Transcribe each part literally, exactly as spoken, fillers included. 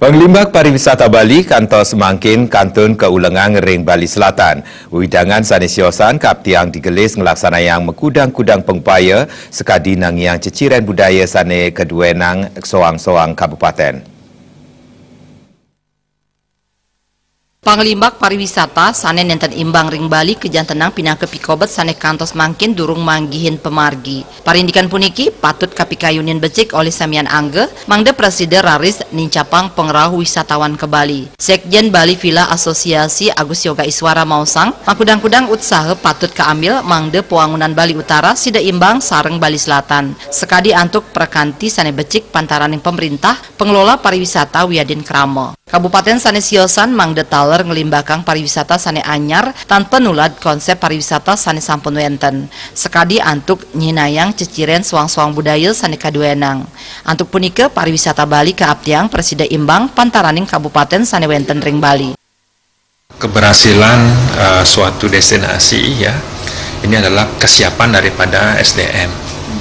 Panglimbak pariwisata Bali kantos mangkin kantun kaulengang ring Bali Selatan. Wewidangan sane siosan kaaptiang digelis nglaksanayang makudang-kudang pangupaya sakadi nangiang ceciren budaya sane kaduenang soang-soang kabupaten. Panglimbak pariwisata sane nenten imbang ring Bali kajantenang pinaka pikobet sane kantos mangkin durung manggihin pamargi. Parindikan puniki patut kapikayunin becik olih samian angga, mangda prasida raris nincapang pangrauh wisatawan ka Bali. Sekjen Bali Villa Asosiasi Agus Yoga Iswara maosang, makudang-kudang utsaha patut kaambil mangda pawangunan Bali Utara sida imbang sareng Bali Selatan, sakadi antuk prakanti sane becik pantaraning pamrintah, pangelola pariwisata wiadin krama. Kabupaten sane siosan mangda taler nglimbakang pariwisata sane anyar tanpa nulad konsep pariwisata sane sampun wenten, sakadi antuk nyinayang ceciren soang-soang budaya sane kaduenang. Antuk punika, pariwisata Bali kaaptiang prasida imbang pantaraning kabupaten sane wenten ring Bali. Keberhasilan uh, suatu destinasi, ya, ini adalah kesiapan daripada S D M.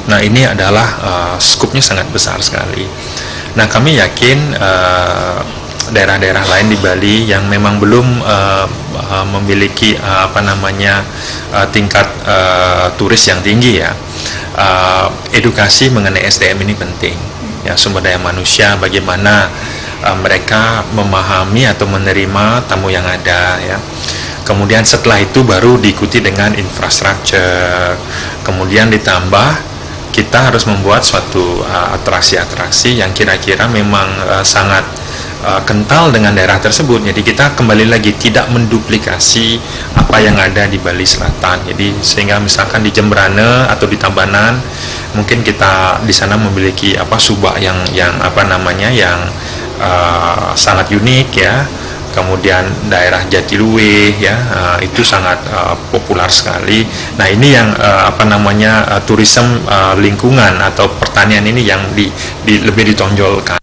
Nah, ini adalah uh, skupnya sangat besar sekali. Nah, kami yakin uh, daerah-daerah lain di Bali yang memang belum uh, uh, memiliki uh, apa namanya uh, tingkat uh, turis yang tinggi, ya, uh, edukasi mengenai S D M ini penting. Ya, sumber daya manusia, bagaimana uh, mereka memahami atau menerima tamu yang ada, ya. Kemudian setelah itu baru diikuti dengan infrastruktur. Kemudian ditambah kita harus membuat suatu uh, atraksi-atraksi yang kira-kira memang uh, sangat uh, kental dengan daerah tersebut. Jadi kita kembali lagi tidak menduplikasi apa yang ada di Bali Selatan. Jadi sehingga misalkan di Jembrana atau di Tabanan, mungkin kita di sana memiliki apa, subak yang yang apa namanya, yang uh, sangat unik, ya. Kemudian daerah Jatiluwih, ya, uh, itu sangat uh, populer sekali. Nah, ini yang uh, apa namanya, uh, tourism uh, lingkungan atau pertanian ini yang di, di lebih ditonjolkan.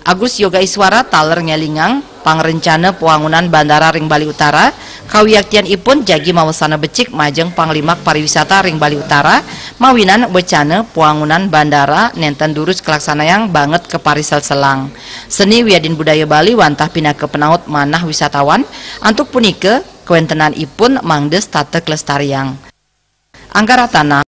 Agus Yoga Iswara taler ngelingang pangrencana pawangunan bandara ring Bali Utara, kawiaktianipun jagi mawasana becik majeng panglimbak pariwisata ring Bali Utara, mawinan wecana pawangunan bandara nenten durus kalaksanayang banget kaparisel-selang. Seni wiadin budaya Bali wantah pinaka penaut manah wisatawan, antuk punika kawentenanipun mangda setata kalestariang. Angga Ratana.